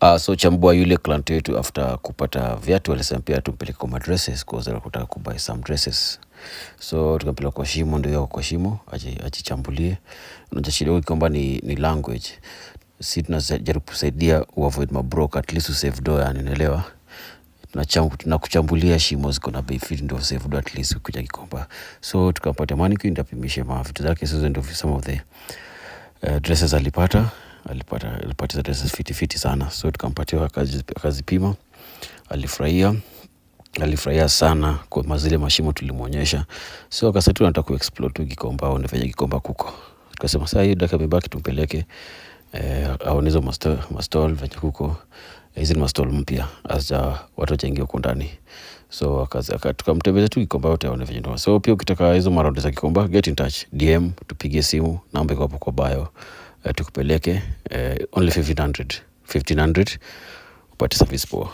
So Chambua, yule client wetu, after kupata viatu alisema pia tumpeleke kwa madresses cause alikuwa anataka kubuy some dresses. So tukampeleka kwa Shimo, ndio yako kwa Shimo ajichambulie. Unajua shida huku kwamba ni language. Si tunajaribu kusaidia uavoid mabroker, at least usave do, yani unaelewa. Tunakuchambulia shimo ziko na bei fit ndio usave do at least ukikuja Gikomba. So tukampatia mannequin ndio apimishe ma vitu zake. So hizo ndio some of the dresses alipata. Alipata dresses fiti fiti sana, so tukampatia akazipima. Alifurahia sana kwa mazile mashimo tulimwonyesha. So akasema tu anataka kuexplore tu Gikomba, aone venye Gikomba kuko. Tukasema saa hii dakika imebaki tumpeleke aone hizo mastall venye kuko. Hizi ni mastall mpya, watu hawajaingia huko ndani. So tukamtembeza tu Gikomba yote aone venye ndo. So pia ukitaka hizo maraundi za Gikomba, get in touch, DM, tupigie simu, namba iko hapo kwa bio, tukupeleke only 1500 1500 upate service poa.